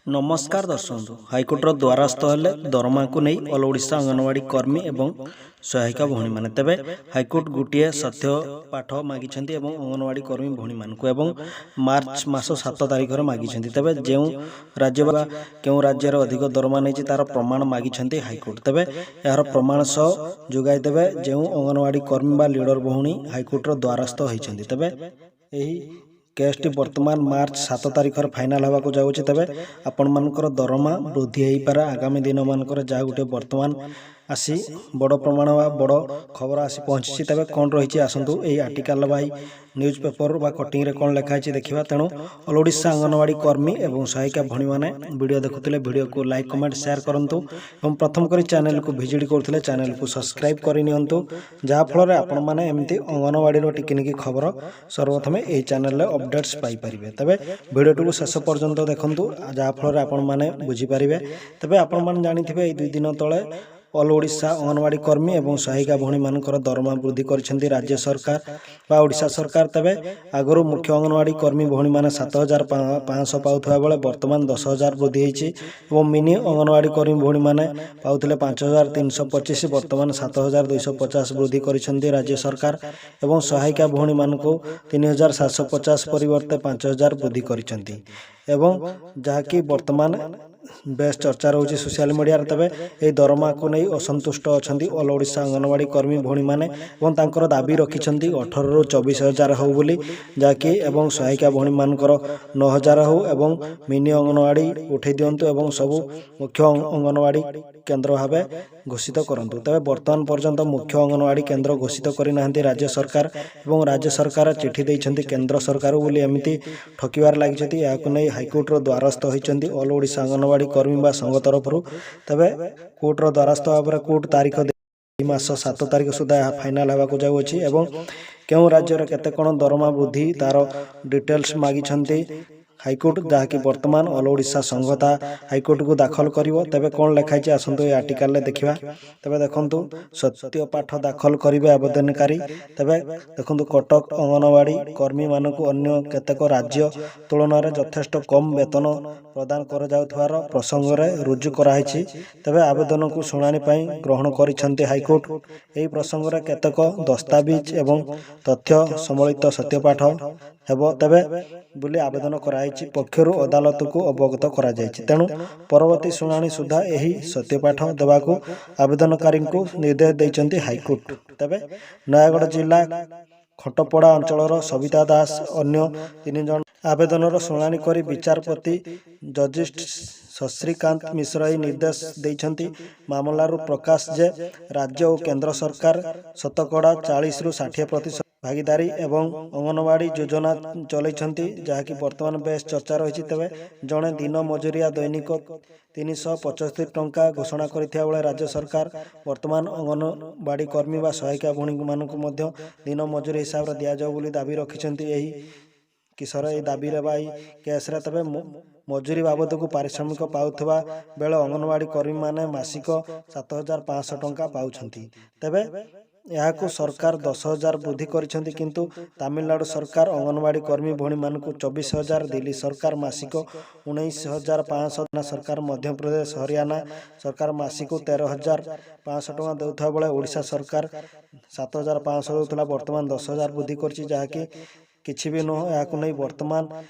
ନମସ୍କାର ଦର୍ଶକ ବନ୍ଧୁ, ହାଇକୋର୍ଟର ଦ୍ୱାରସ୍ଥ ହେଲେ ଦରମାକୁ ନେଇ ଅଲ୍ ଓଡ଼ିଶା ଅଙ୍ଗନବାଡ଼ି କର୍ମୀ ଏବଂ ସହାୟିକା ଭଉଣୀମାନେ। ତେବେ ହାଇକୋର୍ଟ ଗୋଟିଏ ସତ୍ୟ ପାଠ ମାଗିଛନ୍ତି ଏବଂ ଅଙ୍ଗନବାଡ଼ି କର୍ମୀ ଭଉଣୀମାନଙ୍କୁ ଏବଂ ମାର୍ଚ୍ଚ ମାସ 7 ତାରିଖରେ ମାଗିଛନ୍ତି। ତେବେ ଯେଉଁ ରାଜ୍ୟ ବା କେଉଁ ରାଜ୍ୟରେ ଅଧିକ ଦରମା ନେଇଛି, ତାର ପ୍ରମାଣ ମାଗିଛନ୍ତି ହାଇକୋର୍ଟ। ତେବେ ଏହାର ପ୍ରମାଣ ସହ ଯୋଗାଇ ଦେବେ ଯେଉଁ ଅଙ୍ଗନବାଡ଼ି କର୍ମୀ ବା ଲିଡର ଭଉଣୀ ହାଇକୋର୍ଟର ଦ୍ୱାରସ୍ଥ ହୋଇଛନ୍ତି। ତେବେ ଏହି କେସ୍ଟି ବର୍ତ୍ତମାନ ମାର୍ଚ୍ଚ 7 ତାରିଖରେ ଫାଇନାଲ୍ ହେବାକୁ ଯାଉଛି। ତେବେ ଆପଣମାନଙ୍କର ଦରମା ବୃଦ୍ଧି ହୋଇପାରେ ଆଗାମୀ ଦିନମାନଙ୍କରେ, ଯାହା ଗୋଟିଏ ବର୍ତ୍ତମାନ ଆସି ବଡ଼ ପ୍ରମାଣ ବା ବଡ଼ ଖବର ଆସି ପହଞ୍ଚିଛି। ତେବେ କ'ଣ ରହିଛି, ଆସନ୍ତୁ ଏହି ଆର୍ଟିକାଲ ବା ଏହି ନ୍ୟୁଜ୍ ପେପର ବା କଟିଂରେ କ'ଣ ଲେଖା ହେଇଛି ଦେଖିବା। ତେଣୁ ଅଲ୍ ଓଡ଼ିଶା ଅଙ୍ଗନବାଡ଼ି କର୍ମୀ ଏବଂ ସହାୟିକା ଭଉଣୀମାନେ ଭିଡ଼ିଓ ଦେଖୁଥିଲେ ଭିଡ଼ିଓକୁ ଲାଇକ୍, କମେଣ୍ଟ, ସେୟାର କରନ୍ତୁ ଏବଂ ପ୍ରଥମ କରି ଚ୍ୟାନେଲକୁ ଭିଜିଟ୍ କରୁଥିଲେ ଚ୍ୟାନେଲକୁ ସବସ୍କ୍ରାଇବ୍ କରିନିଅନ୍ତୁ, ଯାହାଫଳରେ ଆପଣମାନେ ଏମିତି ଅଙ୍ଗନବାଡ଼ିର ଟିକିନିକି ଖବର ସର୍ବପ୍ରଥମେ ଏହି ଚ୍ୟାନେଲରେ ଅପଡ଼େଟ୍ସ ପାଇପାରିବେ। ତେବେ ଭିଡ଼ିଓଟିକୁ ଶେଷ ପର୍ଯ୍ୟନ୍ତ ଦେଖନ୍ତୁ, ଯାହାଫଳରେ ଆପଣମାନେ ବୁଝିପାରିବେ। ତେବେ ଆପଣମାନେ ଜାଣିଥିବେ, ଏଇ 2 ଦିନ ତଳେ ଅଲ୍ ଓଡ଼ିଶା ଅଙ୍ଗନବାଡ଼ି କର୍ମୀ ଏବଂ ସହାୟିକା ଭଉଣୀମାନଙ୍କର ଦରମା ବୃଦ୍ଧି କରିଛନ୍ତି ରାଜ୍ୟ ସରକାର ବା ଓଡ଼ିଶା ସରକାର। ତେବେ ଆଗରୁ ମୁଖ୍ୟ ଅଙ୍ଗନବାଡ଼ି କର୍ମୀ ଭଉଣୀମାନେ 7500 ପାଉଥିବା ବେଳେ ବର୍ତ୍ତମାନ 10,000 ବୃଦ୍ଧି ହୋଇଛି ଏବଂ ମିନି ଅଙ୍ଗନବାଡ଼ି କର୍ମୀ ଭଉଣୀମାନେ ପାଉଥିଲେ 5325, ବର୍ତ୍ତମାନ 7250 ବୃଦ୍ଧି କରିଛନ୍ତି ରାଜ୍ୟ ସରକାର ଏବଂ ସହାୟିକା ଭଉଣୀମାନଙ୍କୁ 3750 ପରିବର୍ତ୍ତେ 5000 ବୃଦ୍ଧି କରିଛନ୍ତି ଏବଂ ଯାହାକି ବର୍ତ୍ତମାନ ବେଶ ଚର୍ଚ୍ଚା ରହୁଛି ସୋସିଆଲ ମିଡ଼ିଆରେ। ତେବେ ଏହି ଦରମାକୁ ନେଇ ଅସନ୍ତୁଷ୍ଟ ଅଛନ୍ତି ଅଲ୍ ଓଡ଼ିଶା ଅଙ୍ଗନବାଡ଼ି କର୍ମୀ ଭଉଣୀମାନେ ଏବଂ ତାଙ୍କର ଦାବି ରଖିଛନ୍ତି 18ରୁ 24 ହଜାର ହେଉ ବୋଲି, ଯାହାକି ଏବଂ ସହାୟିକା ଭଉଣୀମାନଙ୍କର 9000 ହେଉ ଏବଂ ମିନି ଅଙ୍ଗନବାଡ଼ି ଉଠାଇ ଦିଅନ୍ତୁ ଏବଂ ସବୁ ମୁଖ୍ୟ ଅଙ୍ଗନବାଡ଼ି କେନ୍ଦ୍ର ଭାବେ ଘୋଷିତ କରନ୍ତୁ। ତେବେ ବର୍ତ୍ତମାନ ପର୍ଯ୍ୟନ୍ତ ମୁଖ୍ୟ ଅଙ୍ଗନବାଡ଼ି କେନ୍ଦ୍ର ଘୋଷିତ କରିନାହାନ୍ତି ରାଜ୍ୟ ସରକାର ଏବଂ ରାଜ୍ୟ ସରକାର ଚିଠି ଦେଇଛନ୍ତି କେନ୍ଦ୍ର ସରକାର ବୋଲି ଏମିତି ଠକିବାରେ ଲାଗିଛନ୍ତି। ଏହାକୁ ନେଇ ହାଇକୋର୍ଟର ଦ୍ୱାରସ୍ଥ ହୋଇଛନ୍ତି ଅଲ୍ ଓଡ଼ିଶା ଅଙ୍ଗନବାଡ଼ି କର୍ମୀ ବା ସଂଘ ତରଫରୁ। ତେବେ କୋର୍ଟର ଦ୍ୱାରସ୍ଥ ଭାବରେ କୋର୍ଟ ତାରିଖ ଏହି ମାସ 7 ତାରିଖ ସୁଦ୍ଧା ଏହା ଫାଇନାଲ୍ ହେବାକୁ ଯାଉଅଛି ଏବଂ କେଉଁ ରାଜ୍ୟରେ କେତେ କ'ଣ ଦରମା ବୃଦ୍ଧି, ତାର ଡିଟେଲ୍ସ ମାଗିଛନ୍ତି ହାଇକୋର୍ଟ, ଯାହାକି ବର୍ତ୍ତମାନ ଅଲ୍ ଓଡ଼ିଶା ସଂଘ ତା ହାଇକୋର୍ଟକୁ ଦାଖଲ କରିବ। ତେବେ କ'ଣ ଲେଖା ହେଇଛି, ଆସନ୍ତୁ ଏ ଆର୍ଟିକାଲରେ ଦେଖିବା। ତେବେ ଦେଖନ୍ତୁ, ସତ୍ୟ ପାଠ ଦାଖଲ କରିବେ ଆବେଦନକାରୀ। ତେବେ ଦେଖନ୍ତୁ, କଟକ ଅଙ୍ଗନବାଡ଼ି କର୍ମୀମାନଙ୍କୁ ଅନ୍ୟ କେତେକ ରାଜ୍ୟ ତୁଳନାରେ ଯଥେଷ୍ଟ କମ୍ ବେତନ ପ୍ରଦାନ କରାଯାଉଥିବାର ପ୍ରସଙ୍ଗରେ ରୁଜୁ କରାହେଇଛି। ତେବେ ଆବେଦନକୁ ଶୁଣାଣି ପାଇଁ ଗ୍ରହଣ କରିଛନ୍ତି ହାଇକୋର୍ଟ। ଏହି ପ୍ରସଙ୍ଗରେ କେତେକ ଦସ୍ତାବିଜ ଏବଂ ତଥ୍ୟ ସମ୍ବଳିତ ସତ୍ୟପାଠ ହେବ ତେବେ ବୋଲି ଆବେଦନ କରାଯାଇଛି ପକ୍ଷରୁ ଅଦାଲତକୁ ଅବଗତ କରାଯାଇଛି। ତେଣୁ ପରବର୍ତ୍ତୀ ଶୁଣାଣି ସୁଦ୍ଧା ଏହି ସତ୍ୟପାଠ ଦେବାକୁ ଆବେଦନକାରୀଙ୍କୁ ନିର୍ଦ୍ଦେଶ ଦେଇଛନ୍ତି ହାଇକୋର୍ଟ। ତେବେ ନୟାଗଡ଼ ଜିଲ୍ଲା ଖଣ୍ଟପଡ଼ା ଅଞ୍ଚଳର ସବିତା ଦାସ ଅନ୍ୟ ତିନି ଜଣ ଆବେଦନର ଶୁଣାଣି କରି ବିଚାରପତି ଜଷ୍ଟିସ୍ ଶଶିକାନ୍ତ ମିଶ୍ର ଏହି ନିର୍ଦ୍ଦେଶ ଦେଇଛନ୍ତି। ମାମଲାରୁ ପ୍ରକାଶ ଯେ, ରାଜ୍ୟ ଓ କେନ୍ଦ୍ର ସରକାର ଶତକଡ଼ା 40ରୁ 60% ଭାଗିଦାରୀ ଏବଂ ଅଙ୍ଗନବାଡ଼ି ଯୋଜନା ଚଲାଇଛନ୍ତି, ଯାହାକି ବର୍ତ୍ତମାନ ବେଶ ଚର୍ଚ୍ଚା ରହିଛି। ତେବେ ଜଣେ ଦିନ ମଜୁରିଆ ଦୈନିକ 375 ଟଙ୍କା ଘୋଷଣା କରିଥିବା ବେଳେ ରାଜ୍ୟ ସରକାର ବର୍ତ୍ତମାନ ଅଙ୍ଗନବାଡ଼ି କର୍ମୀ ବା ସହାୟିକା ଭଉଣୀମାନଙ୍କୁ ମଧ୍ୟ ଦିନ ମଜୁରୀ ହିସାବରେ ଦିଆଯାଉ ବୋଲି ଦାବି ରଖିଛନ୍ତି ଏହି କିଶୋର ଏହି ଦାବିରେ ବା ଏହି କେସ୍ରେ। ତେବେ ମଜୁରୀ ବାବଦକୁ ପାରିଶ୍ରମିକ ପାଉଥିବା ବେଳେ ଅଙ୍ଗନବାଡ଼ି କର୍ମୀମାନେ ମାସିକ 7500 ଟଙ୍କା ପାଉଛନ୍ତି। ତେବେ ଏହାକୁ ସରକାର 10,000 ବୃଦ୍ଧି କରିଛନ୍ତି, କିନ୍ତୁ ତାମିଲନାଡ଼ୁ ସରକାର ଅଙ୍ଗନବାଡ଼ି କର୍ମୀ ଭଉଣୀମାନଙ୍କୁ 24,000, ଦିଲ୍ଲୀ ସରକାର ମାସିକ 19,500, ସରକାର, ମଧ୍ୟପ୍ରଦେଶ, ହରିୟାଣା ସରକାର ମାସିକୁ 13,500 ଟଙ୍କା ଦେଉଥିବା ବେଳେ ଓଡ଼ିଶା ସରକାର 7500 ଦେଉଥିଲା, ବର୍ତ୍ତମାନ 10,000 ବୃଦ୍ଧି କରିଛି, ଯାହାକି କିଛି ବି ନୁହଁ। ଏହାକୁ ନେଇ ବର୍ତ୍ତମାନ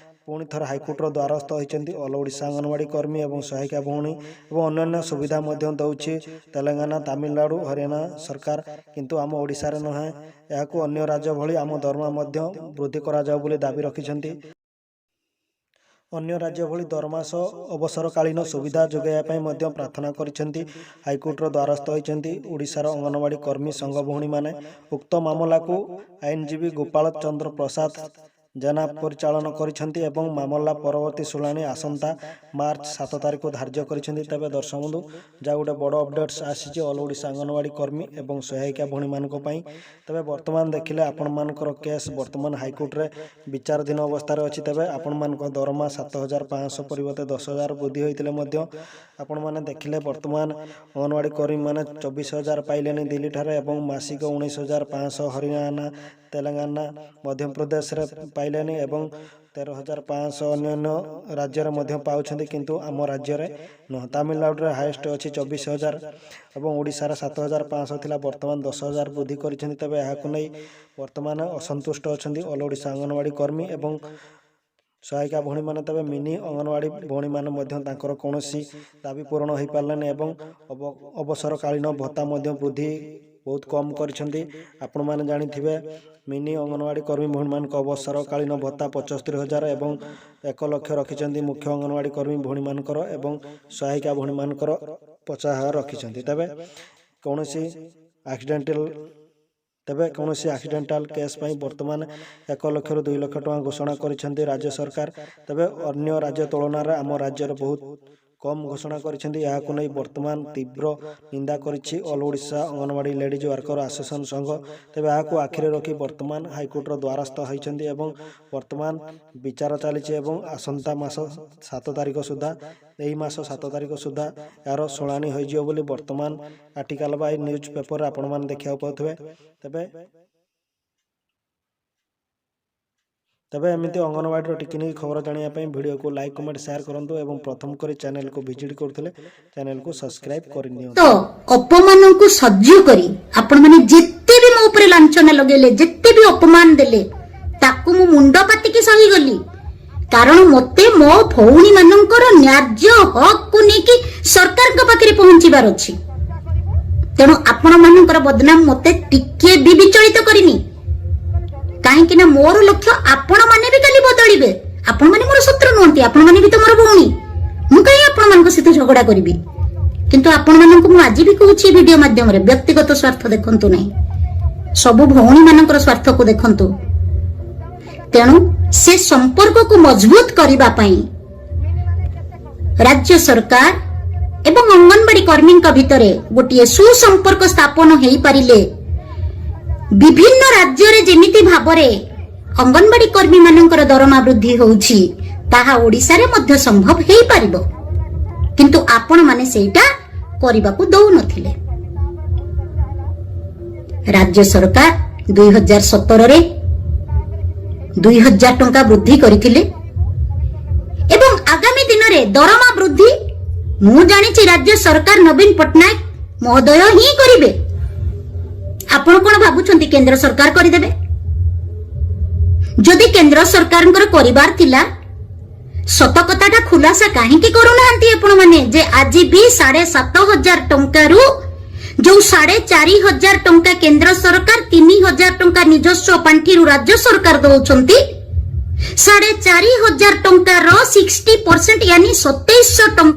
ପୁଣି ଥରେ ହାଇକୋର୍ଟର ଦ୍ୱାରସ୍ଥ ହୋଇଛନ୍ତି ଅଲ୍ ଓଡ଼ିଶା ଅଙ୍ଗନବାଡ଼ି କର୍ମୀ ଏବଂ ସହାୟିକା ଭଉଣୀ। ଏବଂ ଅନ୍ୟାନ୍ୟ ସୁବିଧା ମଧ୍ୟ ଦେଉଛି ତେଲେଙ୍ଗାନା, ତାମିଲନାଡ଼ୁ, ହରିୟାଣା ସରକାର, କିନ୍ତୁ ଆମ ଓଡ଼ିଶାରେ ନୁହେଁ। ଏହାକୁ ଅନ୍ୟ ରାଜ୍ୟ ଭଳି ଆମ ଦରମା ମଧ୍ୟ ବୃଦ୍ଧି କରାଯାଉ ବୋଲି ଦାବି ରଖିଛନ୍ତି। ଅନ୍ୟ ରାଜ୍ୟ ଭଳି ଦରମା ସହ ଅବସରକାଳୀନ ସୁବିଧା ଯୋଗାଇବା ପାଇଁ ମଧ୍ୟ ପ୍ରାର୍ଥନା କରିଛନ୍ତି। ହାଇକୋର୍ଟର ଦ୍ୱାରସ୍ଥ ହୋଇଛନ୍ତି ଓଡ଼ିଶାର ଅଙ୍ଗନବାଡ଼ି କର୍ମୀ ସଂଘ ଭଉଣୀମାନେ। ଉକ୍ତ ମାମଲାକୁ ଆଇନଜୀବୀ ଗୋପାଳ ଚନ୍ଦ୍ର ପ୍ରସାଦ ଜେନା ପରିଚାଳନା କରିଛନ୍ତି ଏବଂ ମାମଲା ପରବର୍ତ୍ତୀ ଶୁଣାଣି ଆସନ୍ତା ମାର୍ଚ୍ଚ 7 ତାରିଖ ଧାର୍ଯ୍ୟ କରିଛନ୍ତି। ତେବେ ଦର୍ଶକ ବନ୍ଧୁ, ଯାହା ଗୋଟେ ବଡ଼ ଅପଡ଼େଟ୍ସ ଆସିଛି ଅଲ୍ ଓଡ଼ିଶା ଅଙ୍ଗନବାଡ଼ି କର୍ମୀ ଏବଂ ସହାୟିକା ଭଉଣୀମାନଙ୍କ ପାଇଁ। ତେବେ ବର୍ତ୍ତମାନ ଦେଖିଲେ ଆପଣମାନଙ୍କର କେସ୍ ବର୍ତ୍ତମାନ ହାଇକୋର୍ଟରେ ବିଚାରାଧୀନ ଅବସ୍ଥାରେ ଅଛି। ତେବେ ଆପଣମାନଙ୍କ ଦରମା 7500 ପରିବର୍ତ୍ତେ 10,000 ବୃଦ୍ଧି ହୋଇଥିଲେ ମଧ୍ୟ ଆପଣମାନେ ଦେଖିଲେ, ବର୍ତ୍ତମାନ ଅଙ୍ଗନବାଡ଼ି କର୍ମୀମାନେ 24,000 ପାଇଲେଣି ଦିଲ୍ଲୀଠାରେ ଏବଂ ମାସିକ 19,500 ହରିୟାଣା ତେଲେଙ୍ଗାନା, ମଧ୍ୟପ୍ରଦେଶରେ ପାଇଲେନି ଏବଂ 13,500 ଅନ୍ୟାନ୍ୟ ରାଜ୍ୟରେ ମଧ୍ୟ ପାଉଛନ୍ତି, କିନ୍ତୁ ଆମ ରାଜ୍ୟରେ ନୁହଁ। ତାମିଲନାଡ଼ୁରେ ହାଏଷ୍ଟ ଅଛି 24,000 ଏବଂ ଓଡ଼ିଶାରେ 7,500 ଥିଲା, ବର୍ତ୍ତମାନ 10,000 ବୃଦ୍ଧି କରିଛନ୍ତି। ତେବେ ଏହାକୁ ନେଇ ବର୍ତ୍ତମାନ ଅସନ୍ତୁଷ୍ଟ ଅଛନ୍ତି ଅଲ୍ ଓଡ଼ିଶା ଅଙ୍ଗନବାଡ଼ି କର୍ମୀ ଏବଂ ସହାୟିକା ଭଉଣୀମାନେ। ତେବେ ମିନି ଅଙ୍ଗନବାଡ଼ି ଭଉଣୀମାନେ ମଧ୍ୟ ତାଙ୍କର କୌଣସି ଦାବି ପୂରଣ ହୋଇପାରିଲାନି ଏବଂ ଅବସରକାଳୀନ ଭତ୍ତା ମଧ୍ୟ ବୃଦ୍ଧି ବହୁତ କମ୍ କରିଛନ୍ତି। ଆପଣମାନେ ଜାଣିଥିବେ, ମିନି ଅଙ୍ଗନବାଡ଼ି କର୍ମୀ ଭଉଣୀମାନଙ୍କ ଅବସରକାଳୀନ ଭତ୍ତା 75,000 ଏବଂ 1 ଲକ୍ଷ ରଖିଛନ୍ତି ମୁଖ୍ୟ ଅଙ୍ଗନବାଡ଼ି କର୍ମୀ ଭଉଣୀମାନଙ୍କର ଏବଂ ସହାୟିକା ଭଉଣୀମାନଙ୍କର 50,000 ରଖିଛନ୍ତି। ତେବେ କୌଣସି ଆକ୍ସିଡେଣ୍ଟାଲ କେସ୍ ପାଇଁ ବର୍ତ୍ତମାନ 1 ଲକ୍ଷରୁ 2 ଲକ୍ଷ ଟଙ୍କା ଘୋଷଣା କରିଛନ୍ତି ରାଜ୍ୟ ସରକାର। ତେବେ ଅନ୍ୟ ରାଜ୍ୟ ତୁଳନାରେ ଆମ ରାଜ୍ୟରେ ବହୁତ କମ୍ ଘୋଷଣା କରିଛନ୍ତି। ଏହାକୁ ନେଇ ବର୍ତ୍ତମାନ ତୀବ୍ର ନିନ୍ଦା କରିଛି all Odisha anganwadi ladies worker association ସଂଘ। ତେବେ ଏହାକୁ ଆଖିରେ ରଖି ବର୍ତ୍ତମାନ ହାଇକୋର୍ଟର ଦ୍ୱାରସ୍ଥ ହୋଇଛନ୍ତି ଏବଂ ବର୍ତ୍ତମାନ ବିଚାର ଚାଲିଛି ଏବଂ ଆସନ୍ତା ମାସ 7 ତାରିଖ ସୁଦ୍ଧା, ଏହି ମାସ 7 ତାରିଖ ସୁଦ୍ଧା ଏହାର ଶୁଣାଣି ହୋଇଯିବ ବୋଲି ବର୍ତ୍ତମାନ ଆର୍ଟିକାଲ ବା ଏଇ ନ୍ୟୁଜ୍ ପେପରରେ ଆପଣମାନେ ଦେଖିବାକୁ ପାଉଥିବେ। ତେବେ ଏମିତି ଅଙ୍ଗନବାଡ଼ିର ଟିକିନିଖି ଖବର ଜାଣିବା ପାଇଁ ଭିଡ଼ିଓକୁ ଲାଇକ୍, କମେଣ୍ଟ, ସେୟାର କରନ୍ତୁ ଏବଂ ପ୍ରଥମ କରି ଚ୍ୟାନେଲକୁ ଭିଜିଟ୍ କରୁଥିଲେ ଚ୍ୟାନେଲକୁ ସବସ୍କ୍ରାଇବ୍ କରିନିଅନ୍ତୁ। ତ ଅପମାନକୁ ସହ୍ୟ କରି ଆପଣମାନେ ଯେତେ ବି ମୋ ଉପରେ ଲାଞ୍ଛନା ଲଗେଇଲେ, ଯେତେ ବି ଅପମାନ ଦେଲେ, ତାକୁ ମୁଁ ମୁଣ୍ଡ ପାତିକି ସହିଗଲି, କାରଣ ମତେ ମୋ ଭଉଣୀ ମାନଙ୍କର ନ୍ୟାଯ୍ୟ ହକକୁ ନେଇକି ସରକାରଙ୍କ ପାଖରେ ପହଞ୍ଚିବାର ଅଛି। ତେଣୁ ଆପଣ ମାନଙ୍କର ବଦନାମ ମତେ ଟିକେ ବି ବିଚଳିତ କରିନି, କାହିଁକି ନା ମୋର ଲକ୍ଷ୍ୟ, ଆପଣ ମାନେ ବି କାଲି ବଦଳିବେ। ଆପଣ ମାନେ ମୋର ଶତ୍ରୁ ନୁହନ୍ତି, ଆପଣ ମାନେ ବି ତ ମୋର ଭଉଣୀ। ମୁଁ କାହିଁ ଆପଣ ମାନଙ୍କ ସହିତ ଝଗଡା କରିବି? କିନ୍ତୁ ଆପଣ ମାନଙ୍କୁ ମୁଁ ଆଜି ବି କହୁଛି ଏ ଭିଡିଓ ମାଧ୍ୟମରେ, ବ୍ୟକ୍ତିଗତ ସ୍ୱାର୍ଥ ଦେଖନ୍ତୁ ନାହିଁ, ସବୁ ଭଉଣୀ ମାନଙ୍କର ସ୍ୱାର୍ଥକୁ ଦେଖନ୍ତୁ। ତେଣୁ ସେ ସମ୍ପର୍କକୁ ମଜବୁତ କରିବା ପାଇଁ ରାଜ୍ୟ ସରକାର ଏବଂ ଅଙ୍ଗନବାଡି କର୍ମୀଙ୍କ ଭିତରେ ଗୋଟିଏ ସୁସମ୍ପର୍କ ସ୍ଥାପନ ହେଇପାରିଲେ, ବିଭିନ୍ନ ରାଜ୍ୟରେ ଯେମିତି ଭାବରେ ଅଙ୍ଗନବାଡି କର୍ମୀ ମାନଙ୍କର ଦରମା ବୃଦ୍ଧି ହେଉଛି, ତାହା ଓଡିଶାରେ ମଧ୍ୟ ସମ୍ଭବ ହେଇପାରିବ। କିନ୍ତୁ ଆପଣମାନେ ସେଇଟା କରିବାକୁ ଦଉନଥିଲେ। ରାଜ୍ୟ ସରକାର 2017ରେ 2000 ଟଙ୍କା ବୃଦ୍ଧି କରିଥିଲେ ଏବଂ ଆଗାମୀ ଦିନରେ ଦରମା ବୃଦ୍ଧି ମୁଁ ଜାଣିଛି ରାଜ୍ୟ ସରକାର ନବୀନ ପଟ୍ଟନାୟକ ମହୋଦୟ ହିଁ କରିବେ। ଆପଣ କଣ ଭାବୁଛନ୍ତି କେନ୍ଦ୍ର ସରକାର କରିଦେବେ? ଯଦି କେନ୍ଦ୍ର ସରକାରଙ୍କର କରିବାର ଥିଲା, ସତ କଥାଟା ଖୁଲାସା କାହିଁକି କରୁନାହାନ୍ତି ଆପଣମାନେ ଯେ ଆଜି ବି 7500 ଟଙ୍କାରୁ ଯୋଉ 4500 ଟଙ୍କା କେନ୍ଦ୍ର ସରକାର, 3000 ଟଙ୍କା ନିଜସ୍ୱ ପାଣ୍ଠିରୁ ରାଜ୍ୟ ସରକାର ଦଉଛନ୍ତି, 4500 ଟଙ୍କାର 60% ୟାନି 2700 ଟଙ୍କା